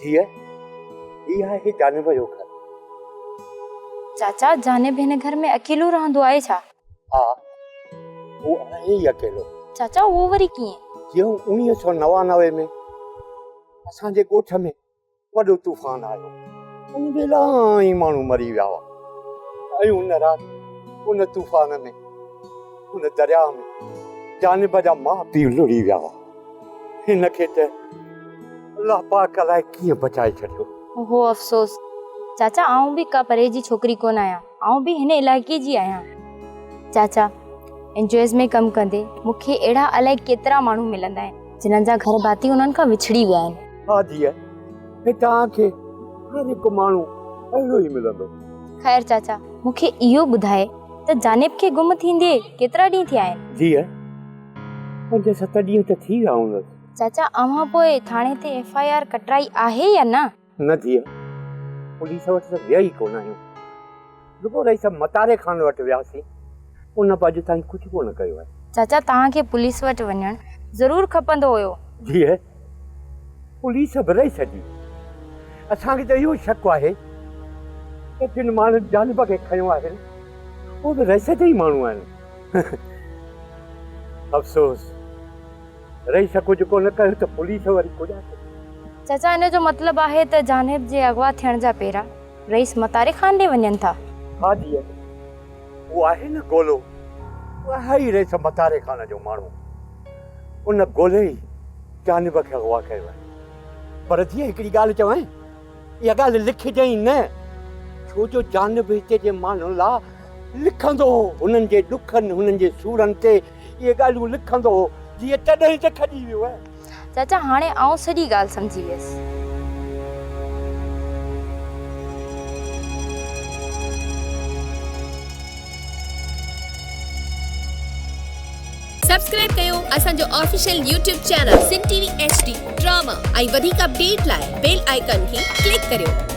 ڌيء، هي آهي جانب جو گهر. چاچا، جانب هن گهر ۾ اڪيلو رهندو آهي ڇا؟ ها، هو آهي ئي اڪيلو. چاچا، اهو وري ڪيئن؟ جيئن 1999 ۾ اسان جي ڳوٺ ۾ وڏو طوفان آيو. ان ۾ الاهي ماڻهو مري ويا هئا ۽ ان رات ان طوفان ۾ ان درياء ۾ جانب جا ماء پيء لڙهي ويا هئا. هن کي ته الله پاڪ الائي ڪيئن بچائي ڇڏيو. اوهو افسوس! چاچا آئون به ڪا پري جي ڇوڪري ڪونه آهيان. آئون به هن علائقي جي آهيان. چاچا اين جي اوز ۾ ڪم ڪندي مون کي اهڙا الائي ڪيترا ماڻهو ملندا آهن جنھن جا گهر ڀاتي انهن کان وڇڙي ويا آهن. ها ڌيء، هتان کي هر هڪ ماڻهو اهڙو ئي ملندو. خير چاچا، مون کي اهو ٻڌاء ته جانب کي گم ٿيندي ڪيترا ڏينهن ٿيا آهن؟ ڌيء، پنج ست ڏينهن ته ٿي ويا هوندس. چاچا، اوهان پوء ٿاڻي تي ايف I R ڪٽرائي آهي يا نه؟ نه ڌيء، پوليس وٽ ته ويا ئي ڪونه آهيون. رڳو رئيس متاري خان وٽ وياسين، ان به اڄ تائين ڪجهه ڪونه ڪيو آهي. چاچا توهان کي پوليس وٽ وڃڻ ضرور کپندو هيو. ڌيء، پوليس به رئيس جي. اسان کي ته اهو شڪ آهي ته جن ماڻهن جانب کي کنيو آهي، اهي به رئيس جا ئي ماڻهو آهن. افسوس! رئيس ڪجهه ڪونه ڪيو ته پوليس وري ڪوڏانهن ٿي. چاچا ان جو مطلب آهي ته جانب جي اغوا ٿيڻ جا پيرا رئيس متاري خان ڏي وڃن ٿا. ها ڌيء، اهو آهي نه گولو، اهو آهي ئي رئيس متاري خان جو ماڻهو. ان گولي ئي جانب کي اغوا ڪيو آهي. پر ڌيء هڪڙي ڳالهه چوانء، اها ڳالهه لکجئين نه، ڇو جو جانب هتي جي ماڻهن لا لکندو هو، هنن جي ڏکن، هنن جي سورن تي اهي ڳالهيون لکندو هو، جيئن تڏهن ته کڄي ويو آهي. چاچا هاڻي آئون سڄي ڳالهه سمجهي ويس. سبسڪرائب ڪيو اسان جو official YouTube channel Sindh T V H D drama ۽ وڌيڪ اپڊيٽ لاء بيل آئيڪان کي ڪلڪ ڪريو.